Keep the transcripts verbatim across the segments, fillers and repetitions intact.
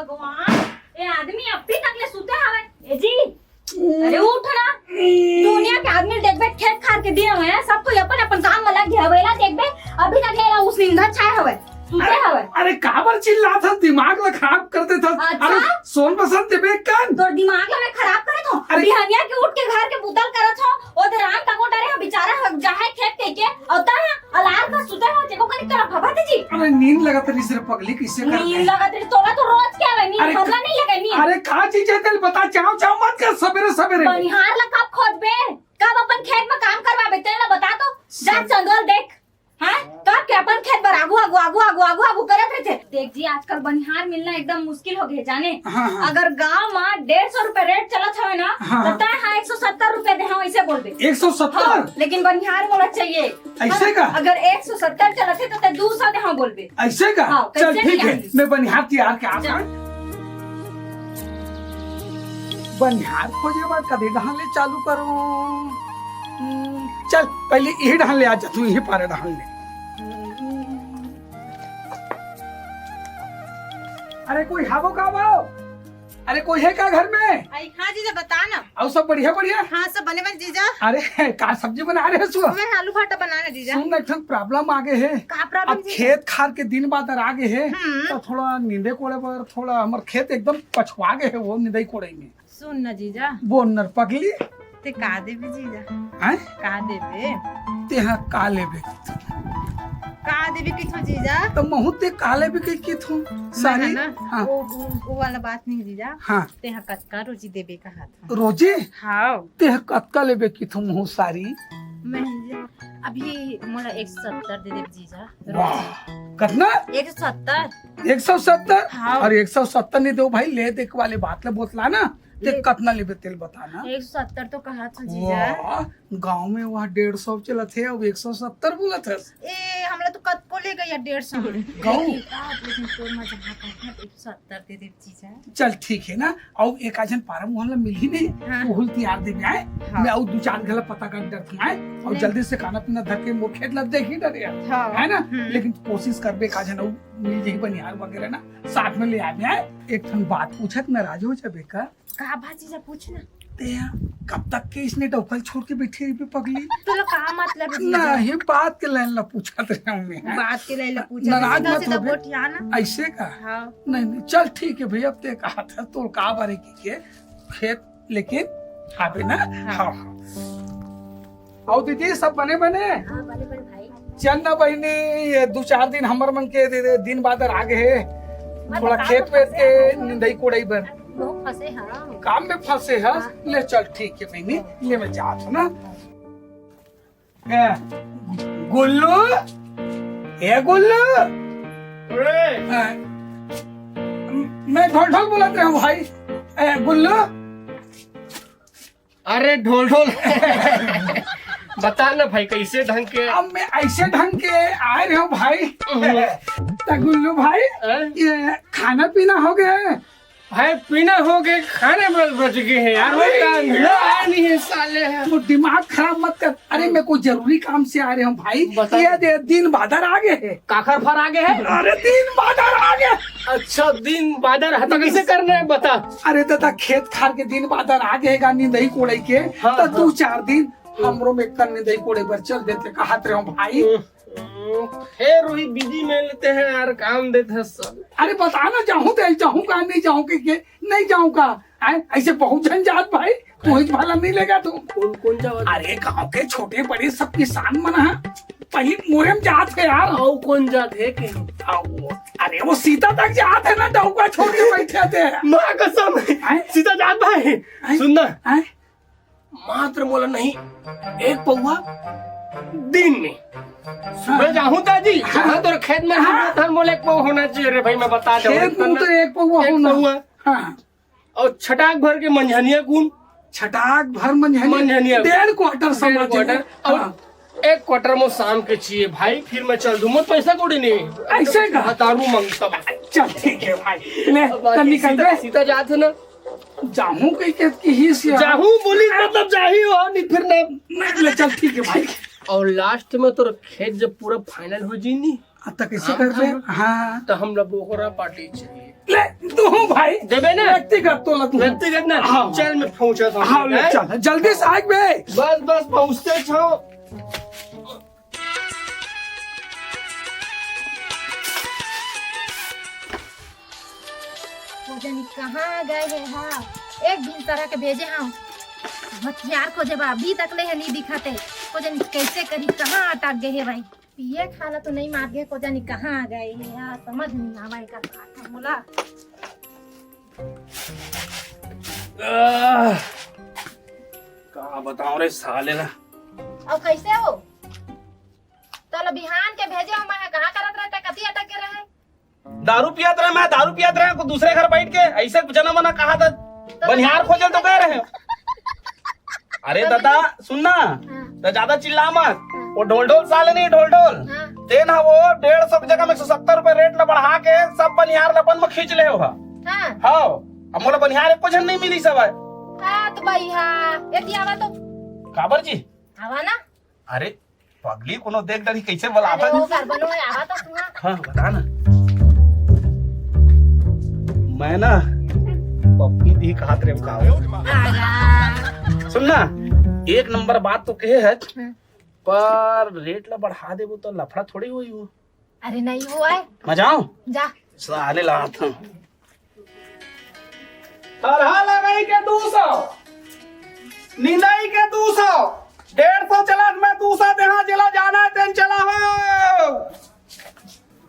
भगवान, ये आदमी अभी तक ले सुते हवे। ए जी, अरे उठ ना। दुनिया के आदमी ल देखबे, खेत खार के दिन हवे, सब कोई अपन अपन काम में लग गया हवे, एला देखबे, अभी तक ले एला उस निंदा छाए हवे, सुते हवे। अरे काबर चिल्लात हस, दिमाग ला खराब कर देत हस। अच्छा? अरे सोन बसंत देबे कन। तोर दिमाग ला मैं खराब करत हूँ। अरे बिहनिया के उठ के घर के बुतल करत हूँ, ओ दे राम तको डरे हो बेचारा हो जाहे खेत के के, अउ तैं अलार का सुते हो, जेको कनी तोरा भभा दे जी। अरे नींद लगत रही सिर्फ पगली, किसे कर नींद दे? लगत रही, तोरा तो रोज के आवे नींद, अरे हमला नहीं लगे नींद। अरे का चीज है तेल बता, चाव चाव मत कर सबेरे सबेरे। बनिहार ला कब खोजबे, कब अपन खेत में काम करवाबे, तेला बता तो। जा सब चंदोल देख, हाँ? कब के अपन खेत बर आगू, आगू, आगू, आगू, आगू, आगू करत रहिथे। देख जी, आजकल बनिहार मिलना एकदम मुश्किल हो गए, जाने? हाँ, हाँ। अगर गांव में डेढ़ सौ रुपए रेट चलत हवे ना, हाँ, तो हाँ। तय हाँ एक सौ सत्तर रुपए दे, हाँ, ऐसे बोलबे। एक सौ सत्तर? हाँ, लेकिन बनिहार मोला चाहिए। ऐसे का? अगर एक सौ सत्तर चलत है, तो तय दो सौ दे, हाँ, बोलबे। ऐसे का? हाँ, चल, कैसे ठीक नहीं है, आएंगे? मैं बनिहार तैयार के आता जा। हूँ। बनिहार खोजे बर कदे डहान ले चालू करूँ? हम्म, चल, पहले यही डहान ले आ जा, तू यही पारे डहान ले। अरे, कोई हावो का बाव? अरे, कोई है का घर में? आई, हाँ जीजा, बता ना। अउ सब बढ़िया, बढ़िया? हाँ, सब बने बने जीजा। अरे, का सब्जी बना रहे हो सुबह? मैं आलू भाटा बना रहे जीजा। सुन ना, एक ठन problem आ गए है। का problem अब जीजा? खेत खार के दिन बादर आ गए है, हम्म। तो थोड़ा नींदे कोड़े बर थोड़ा हमर खेत एकदम पछुआ गए है वो निंदई कोड़ई में। सुन ना जीजा। बोल न पगली। ते का देबे जीजा? हैं? का देबे? तेहा का लेबे किथू? का देबे किथू जीजा? तो महू ते का लेबे के किथू? मैं सारी? है ना, हाँ। वो, वो, वो वाला बात नहीं जीजा। हाँ। तेहा कतका रोजी देबे कहा था। रोजी? हाँ। तेहा कतका लेबे किथू महू सारी? मैं जीजा, अभी मोला एक सौ सत्तर दे देबे जीजा। वाह। कतना? एक सौ सत्तर। एक सौ सत्तर? हाँ। और एक सौ सत्तर नहीं दो भाई, ले देख वाले बात ले बोतला ना। ते ले। कतना लेबे तेल बता ना। एक सौ सत्तर तो कहा था जीजा। वाह, गांव में वहाँ डेढ़ सौ चलत है, अब एक सौ सत्तर बोलत है। ए, हमला तो कतको ले गया डेढ़ सौ। गाँव? लेकिन, आ, लेकिन तोर मजा ना करना, एक सौ सत्तर दे दे जीजा। चल ठीक है ना, अउ एक आजन पारा मुहल्ला मिल ही नहीं, हाँ। उहुल तियार दे जाए। हाँ। मैं अउ दो चार घला पता कर डर आए, अउ नहीं। जल्दी से खाना पीना धर के मोर खेत लग जाए ही डरे यार। हाँ। है ना? हम्म। लेकिन कोशिश करबे एक आजन अउ मिल जाही बनिहार वगैरह ना, साथ में ले आ जाए। एक ठन बात पूछत नाराज हो जाबे का? का बात जीजा पूछ ना। ते कब तक के इसने डौकल छोड़ के बैठे रहिबे पगली? तोला का मतलब है जीजा? नहीं, बात के लाइन ला पूछत रहे हूँ मैं। बात के लाइन ला पूछत रहे, नाराज सीधा मत सीधा होबे। गोठिया ना। ऐसे का? हाँ। नहीं, नहीं, चल ठीक है भैया, अब ते कहा था तोर का बारे की के खेत लेकिन आबे ना। हाँ। हाँ, हाँ। अउ दीदी, सब बने बने? हाँ, बने बने भाई। चल ना बहिनी, ये दो चार दिन हमर मन के दे, दे, दिन बादर आ गए हे। मैं थोड़ा बता खेत तो वेत फंसे के हूँ। निंदई कोड़ई बर। बहुत फंसे हैं। काम में फंसे है। हाँ। ले चल ठीक है बहिनी, ले मैं जात हूँ ना। ए, गुल्लू, ए गुल्लू। अरे। ए, मैं ढोल ढोल बोलत रहे हूँ भाई। ए, गुल्लू। अरे ढोल ढोल। बता ना भाई, कैसे ढंग के? अब मैं ऐसे ढंग के आए रहे हूँ भाई। हम्म। त गुल्लू भाई, हैं? ये खाना पीना हो गया है? भाई पीना हो गया, खाने में बच गए हैं यार। वो अरे काम यार। आए नहीं है साले हैं। वो दिमाग खराब मत कर। अरे मैं कोई जरूरी काम से आ रहे हूँ भाई। बता। ये दे, दिन बादर आ गए है। काखर फर आ गए है? अरे दिन बादर आ गए। अच्छा दिन बादर है तो कैसे करना है बता। अरे दादा खेत खार के दिन बादर आ गए गा निंदई कोड़ई के। हाँ, तो हाँ। दो चार दिन हमरो में कन निंदई कोड़ई बर चल देते कहत रहे हूँ भाई। हम्म, फिर वही बिजी में लेते हैं यार, काम देते हैं सब। अरे बता ना, जाहूँ तो जाहूँ का, नहीं जाहूँ के, के नहीं जाहूँ का? आए, ऐसे बहुत झन जात भाई, तू ही भला नहीं लेगा तू। कौन, कौन जावत? अरे गांव के छोटे बड़े सब किसान मन ह, पहली मोरे में जात है यार। आओ कौन जात है के? आओ, अरे वो सीता तक जात है ना, डौका छोड़ के बैठे थे। माँ कसम, आए? सीता जात भाई, आए? सुन ना, आए? मात्र मोला नहीं, एक पौवा दिन में। सुबह जाहूं ताजी, हाँ। हाँ, तोर खेत में हाँ। धान मोला एक पौवा होना चाहिए रे भाई, मैं बता दे खेत में तो एक पौवा एक होना। पौवा। हाँ। और छटाक भर के मंझनिया कुन। छटाक भर मंझनिया। मंझनिया। डेढ़ क्वार्टर डेढ़ समझ क्वार्टर। ले। और हाँ। एक क्वार्टर में शाम के चाहिए भाई, फिर मैं चल दूं, मैं पैसा कौड़ी नहीं। ऐसे का? हतारू मांगता बस। चल ठीक है भाई, ले, बाकी तो निकल सीधा, बे। सीधा जात है ना। जाहूं कही के, कि ही से जाहूं बोली मतलब जाही हो, नहीं फिर ना। नहीं, ले चल, ठीक है भाई। और लास्ट में तोर खेत जब पूरा फाइनल हो जी नी, हाँ, तो कैसे हाँ, करबे? हाँ। हाँ। तो हम लोग ओकरा पार्टी चाहिए। ले, तू भाई। देबे ना? व्यक्तिगत तोला तू। व्यक्तिगत ना? हाँ। चल, मैं पहुँचत हँव। हाँ, ले, हैं? चल, जल्दी से आइक बे। बस, बस, पहुँचते छो। वो जनी कहाँ गए हे हा? एक दिन तरह के भेजे हँव। हथियार खोजे बा, अभी तक ले हे नी दिखत हे। वो जनी कैसे करी, कहाँ अटक गए हे भाई? पिए खाला तो नहीं मार गए, को जानी कहाँ आ गए हे यार, समझ नहीं आवा एकर बात ह मोला। आह, का बताऊं रे साले ला। अब कैसे हो? तोला बिहान के भेजे हो, मैं कहाँ करत रहते, कती अटक के रहे? दारू पियत रहे, मैं दारू पियत रहे, को दूसरे घर बैठ के ऐसे जना मना कहा था, तो बनिहार खोजल तो कह रहे। अरे दादा, सुन ना, हाँ। तो ज्यादा चिल्ला मत। हाँ। वो ढोल ढोल साले नहीं, ढोल ढोल। हाँ। तेन हा वो डेढ़ सौ की जगह में एक सौ सत्तर रुपए रेट ला बढ़ा के सब बनिहार ला अपन में खींच ले हो। हाँ। हाँ, अब मोला बनिहार एको झन नहीं मिली सब है। हाँ, तो भाई, हाँ, ये आवा तो। काबर जी? आवा ना। अरे, पगली कोनो देख डरही, कैसे बुलाता अरे, है? वो कर बनो, आवा तो सुना। हाँ, बता ना। मैं ना पप्पी दी कहत रे का। आगा। सुन ना, एक नंबर बात तो कहे है, हाँ। पर रेट ला बढ़ा देबो तो लफड़ा थोड़ी होई हो। अरे नहीं हुआ है। मैं जाऊं? जा। साले लात हूँ। थरहा लगाई के दू सौ, निंदाई के दू सौ, डेढ़ सौ चलत में दू सौ देहा, जेला जाना है तेन चला हो।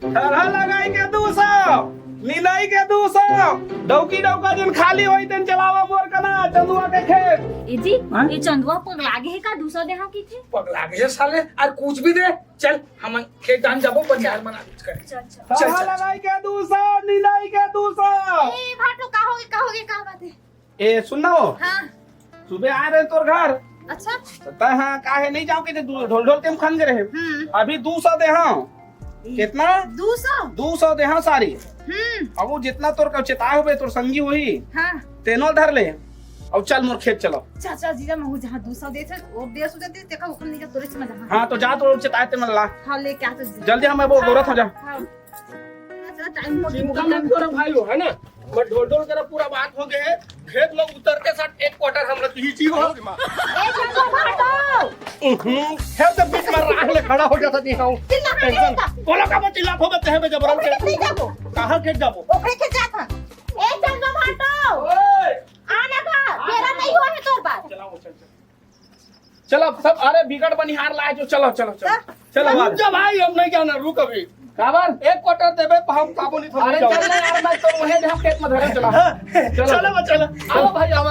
थरहा लगाई के दू सौ, निंदाई के दू सौ, डौकी डौका जन खाली होई तेन चलावा मोर कना चंदुआ के खेत। ए जी, हाँ? ये चंदुआ पगला गे हे का? दू सौ देहा की थे? पगला गे हे साले, अउ कुछ भी दे, चल। हम खेत धान जाबो, बनिहार मन आगेच करे। चल, चल। चल, चल, चल। लगाई के दू सौ, निंदाई के दू सौ। ए, भाटो, का होगे, का होगे, का बात है? ए, सुन ना हो। हाँ। सुबह आए रहे तोर घर। अच्छा। तो तय हाँ, काहे नहीं जाओ के दू ढोल ढोल के हम खन गए रहे। हम्म। अभी दू सौ दे हाँ। कितना? दू सौ। दू सौ दे हाँ सारी। हम्म। अब वो जितना तोर का चेताए होबे, तोर संगी होही। हाँ। तेनो धर ले। अब चल मोर खेत चलो। चाचा जीजा महू जहाँ दू सौ देथे, वो डेढ़ सौ देथे, तेका हुकुम नहीं, तोरे से मजा। हाँ, तो जा तो चेताए ते मन ला। हाँ, लेके आ तो जीजा। जल्दी हम वो गोरत हो जा। हाँ। अच्छा, टाइम हो चिंता मत करो भाई, है ना? मैं ढोल ढोल करा पूरा बात हो गए। खेत में उतर के साथ एक क्वार्टर हम लोग ही जी हो। ए, चंदू भाटो। हम्म, फिर तो बीच में राह ले खड़ा हो जाता जी हाँ। चिल्ला हाँ, टेंशन। नहीं बोला का मैं चिल्ला हो गए हैं जबरन ओकरे के। खेत नहीं जाबो। कहाँ खेत जाबो? ओकरे खेत जात हन। ए, चंदू भाटो। ओए। आना का, बेरा नहीं हुआ है तोर बात। चलाओ, चल, चल। चलो, सब, अरे, बिगड़ बनिहार लाए जो, चलो, चलो, चलो। हाँ। चलो, रुक जा भाई, हम नहीं जाना, रुक अभी। काबर? एक क्वार्टर देबे, हम काबू नहीं थोड़ी अरे, जाओ। चल ना यार, मैं तो वहीं हम खेत में धरे चला। हाँ, चलो। चलो, चलो। आओ भाई, आओ।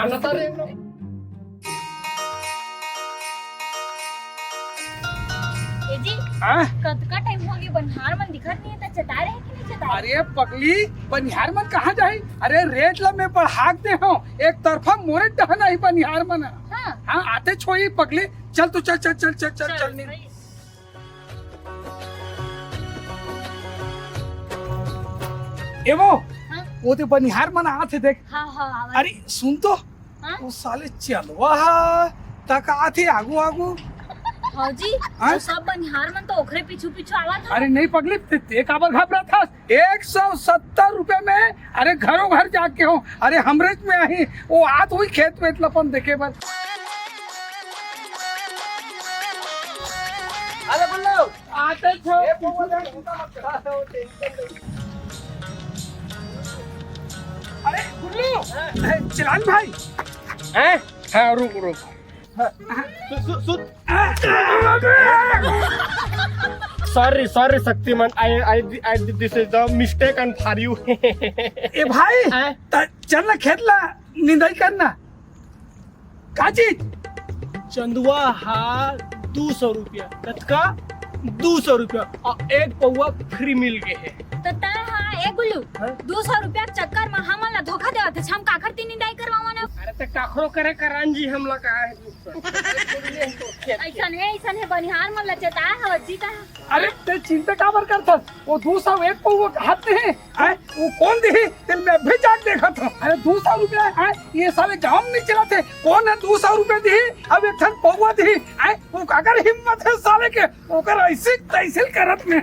आना था रे। ए जी, हाँ? कतका टाइम हो गए, बनिहार मन दिखत नहीं है, त चेताए रहे कि नहीं चेताए? अरे पगली, बनिहार मन कहाँ जाही? अरे रेट ला मैं बढ़ा के दे हूँ, एक तरफा मोरे डहन आही बनिहार मन। हाँ। हाँ, आते छोई पगली, चल तू चल, चल, चल, चल, चल, चल, चल, नहीं। भाई। ए वो, हाँ? वो ते बनिहार मन आथे देख। हाँ, हाँ, आवा। अरे सुन तो, हाँ? वो साले चंदवा हा, तक आथे आगू आगू। हाँ जी, हाँ? वो सब बनिहार मन तो ओखरे पीछू पीछू आवा था। अरे नहीं पगली, ते, ते काबर घबरा था? एक सौ सत्तर रुपए में, अरे घरों घर जाके हो, अरे हमरेच में आही, वो आत हुई खेत में लपन देखे बर। अरे बोलो। आते छो। ए, बउआ, जान, चिंता मत कर। अरे, गुल्लू, ए, चिलान भाई। हैं? हाँ, रुक, रुक। सु-, सु-, सु-, Sorry, sorry, Shaktimaan. I, I, I, this is the mistake and for you। ए भाई, हैं? त चल ना खेत ला निंदाई करना। का चीज? चंदवा हा दू सौ रुपया। कतका? दू सौ रुपया। अउ एक पौवा free मिल गे हे। त तय हा, ए गुल्लू, हाँ? दू सौ रुपया के चक्कर म हमन ला धोखा देवत हे, हम काखर तीन निंदाई करवावन? अरे त काखरो करे करान जी, हमला का हे? अइसन हे, अइसन हे, बनिहार मन ला चेताए हवस जी तैं। अरे, ते चिंता काबर करथस? वो दू सौ एक पौवा कहत हे, आय, वो कोन दिही? तेला मैं अभी जाके देखत हूँ। अरे, दू सौ रुपया, आय, ये साले गाँव में नहीं चलत हे। कोन हे दू सौ रुपया दिही? अब एक ठन पौवा दिही, आय, वो काकर हिम्मत हे साले के? ओकर ऐसे तैसे करत में।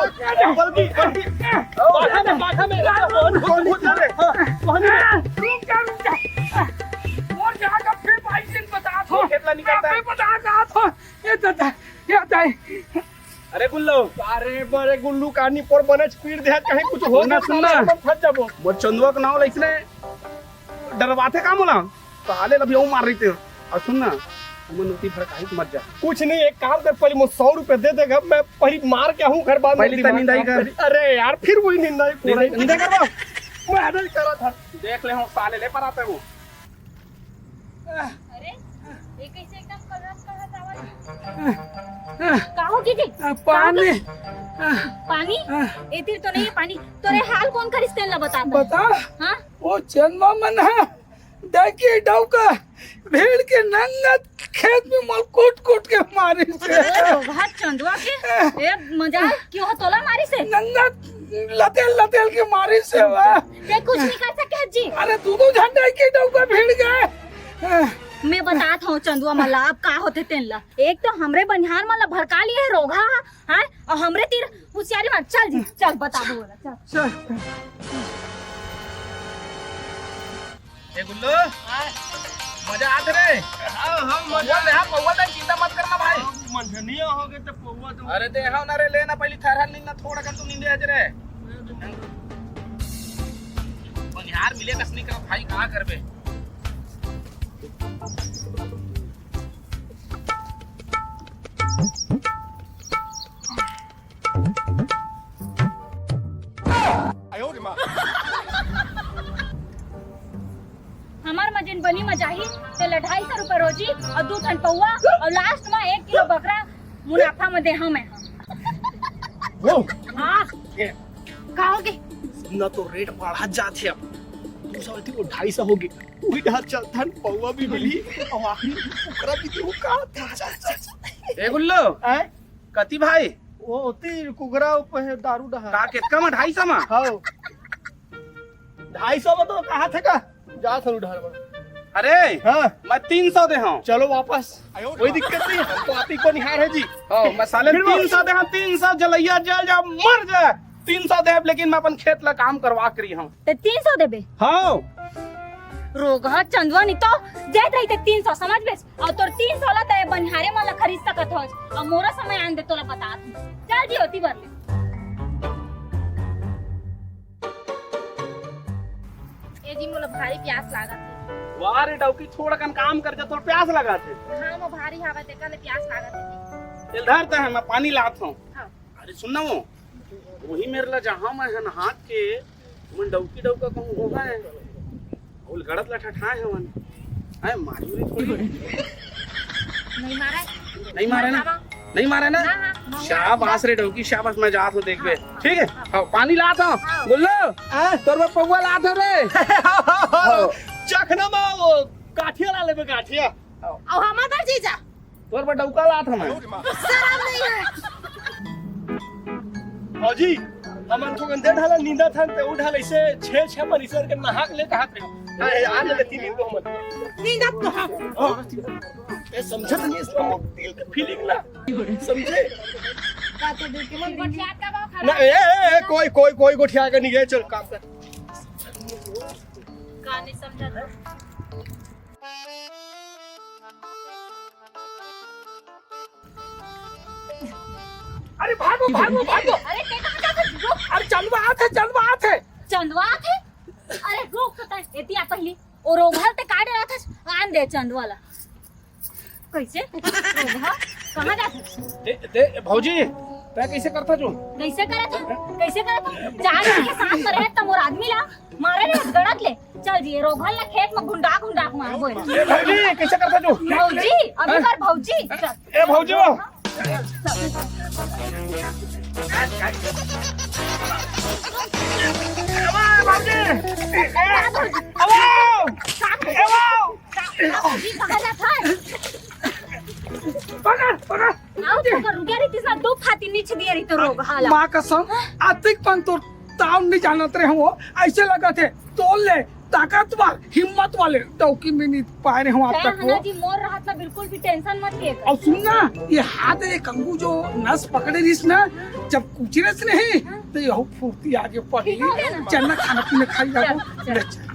बल्कि, बल्कि। बाधा में, बाधा में। भूत, भूत, भूत, भूत। रुक जा, रुक जा। वो जाकर फिर भाई से बता दो। खेतला निकलता है। मैं बता रहा था। ये तो था, ये था। अरे गुल्लू। अरे बड़े गुल्लू, कानी पर बने पीट दे, कहीं कुछ हो सुन ना, ना, सुन ना। फंस जाबो। मोर चंदुआ के नाव लइसने डरवाथे का मोला? साले ल अभी अउ मार रहितेंव। अउ सुन ना, तुमन ओती भड़काही मत जा। कुछ नहीं, एक काम कर, पहले मोर सौ रुपया दे देगा, मैं पहले मार के आहूँ घर बाद पहले में त निंदाई कर। अरे यार, फिर वही निंदाई निंदाई, कोड़ाई। निंदाई कर। मैं हदल करा था। देख ले, हम साले ले पर आते हो। अरे, ये कैसे एकदम कलरस कलरस आवाज? का हो गई जी? आ, पानी। का हो गई? आ, पानी? आ। ए तीर तो नहीं है पानी। तोरे हाल कौन करिस तेन ला बता। बता। हाँ? वो चंदवा मन है। देखिए डौका भीड़ के नंगत खेत में मोला कूट कूट के मारिस हे। ए, रोगहा चंदवा के, ए, मजाल, क्यों तोला मारिस हे? नंगत लतेल लतेल के मारिस हे वा। ते कुछ नहीं कर सके जी। अरे दू दू झन के डौका भीड़ गए। मैं बतात हूँ चंदुआ मला, अब का होथे तेन ला। एक तो हमरे बनिहार मला भड़का लिए हे रोगहा, हाँ, अउ हमरे तीर हुसियारी मार। चल जी, चल बता दो बोला, चल। चल। ए गुल्लू, हाँ। मजा आत रे। हाँ, हाँ, मजा। पौवा ले, हाँ, पौवा ले, चिंता मत करना भाई। हाँ, मंझनिया हो गए तो पौवा तो। अरे दे, हाँ ना रे, लेना पहली थरहर नींद ना, थोड़ा कर तू नींदे आज रे। बनिहार मिले कस नहीं कर भाई, कहाँ करबे? हमार मजेन बनी म जाही, तेला ढाई सौ रुपया रोजी अउ दू ठन पौवा अउ लास्ट म एक किलो बकरा मुनाफा म देहा मैं। वो। हाँ। ए। का होगे? सुन ना, तो रेट बढ़त जात हे अब। दू सौ थी, वो ढाई सौ होगे। उही डहर चलथन, पौवा भी मिली अउ आखिरी कुकरा भी देहू का। ए गुल्लू, आय? कति भाई? वो ओती कुकरा ऊपर हे, दारू डहर। का, केतका म? ढाई सौ म? हव। ढाई सौ म तो कहा थे का? जा सरू डहर म। अरे, हाँ। मैं तीन सौ देहूँ। चलो वापस। कोई दिक्कत नहीं है, हम तो आप ही को निहार है जी। हाँ, मैं साले फिर तीन सौ देहूँ, तीन सौ जलैया जल जा, मर जा। तीन सौ देब, लेकिन मैं अपन खेत ला काम करवा के रही हूँ। ते तीन सौ देबे? हाँ। रोगहा चंदवा नहीं तो देत रही ते तीन सौ, समझ बेस? अउ तोर तीन सौ ला ते बनिहारे मन ला खरीद सकत हस। अउ मोरो समय आन दे, तोला बतात हूँ। चल जी, ओती बर ले। ए जी, मोला भारी प्यास लागत हे। वाह रे डौकी, थोड़ा कन काम कर जा, तोर प्यास लागत हे। हाँ, मोर भारी हावत हे, तेकर ले प्यास लागत हे जी। चल धर ते, मैं पानी लात हूँ। हाँ। अरे सुन ना वो, वही मेर ला जहाँ मैं हन हाथ के, मन डौकी डौका कहूँ हो है। ओल गड़त ला ठठाए हवन। आय मारी उरी थोड़ी। नहीं मारा है। नहीं मारा ना? ना, ना। नहीं मारा ना? ना, ना। शाबाश रे डौकी, शाबाश, मैं जात हूँ देखबे। ठीक है, हाँ, पानी लात हूँ। गुल्लू, हाँ? तोर बर पौवा लात हूँ रे। हाँ। चखना मा वो गाठिया ला लेबे, गाठिया। अउ हमर बर जीजा। तोर बर डौका लात हूँ मैं। शरम नहीं है। भौजी, हमन तो गंदे ढाला नींदत हन, ते उ ढाल ऐसे छे छे मन ईश्वर के नहाक ले कहत रहे। हाँ, ये आ ले तीन दिन तो हमन। नींदत तो हम। ए, समझत नहीं इसका दिल के फीलिंग ला। समझे? का तो देख के मन गोठियात का भाव ना, खराब। ए, ए, ए, कोई, कोई, कोई गोठिया के नहीं है, चल काम कर। का नहीं समझा था? अरे भागो, भागो, भागो। अरे ते कहाँ जात हस? रुक। अरे चंदवा आत हे, चंदवा आत हे। चंदवा आत हे? अरे रुक तो तैं, एती आ पहली। ओ रोघा ल ते का डरात हस? आन दे चंदवा ला। कैसे? रोघा? कहाँ जात हस? दे, दे, भौजी, तैं कैसे करत हस? कैसे करत हस? कैसे करत हस? चार जन के साथ में रहे त मोर आदमी ला मारे ले गड़त ले। चल जी, रोघा ल खेत में घुंडा घुंडा के मार बोल। ए भौजी, कैसे करत हस? भौजी, अभी हैं? कर भौजी। चल। ए भौजी। ए भौजी। ए, ए, ए, भौजी। कहाँ जात हस? पकड़, पकड़। आओ, पकड़, रुक जा रे, तीसरा दो फाती नीचे दिया रही तो रोघा ला। माँ कसम, अतिक पन तो ताव नहीं जानत रहे हो, ऐसे लगत हे, तोल ले, ताकतवर, हिम्मत वाले, डौकी में नहीं पाए रहे हो आप तक हो। जी, मोर रहत ना बिल्कुल भी टेंशन मत लिए कर। अउ सुन ना, ये हाथ एक अंगू जो नस पकड़े रहिस ना, जब कुचरस नहीं, हाँ। तो यहू फुर्ती आगे पड़ी, ठीक हो गया ना? चल ना खाना पीना खाई चल, जाबो। चल। ले चल।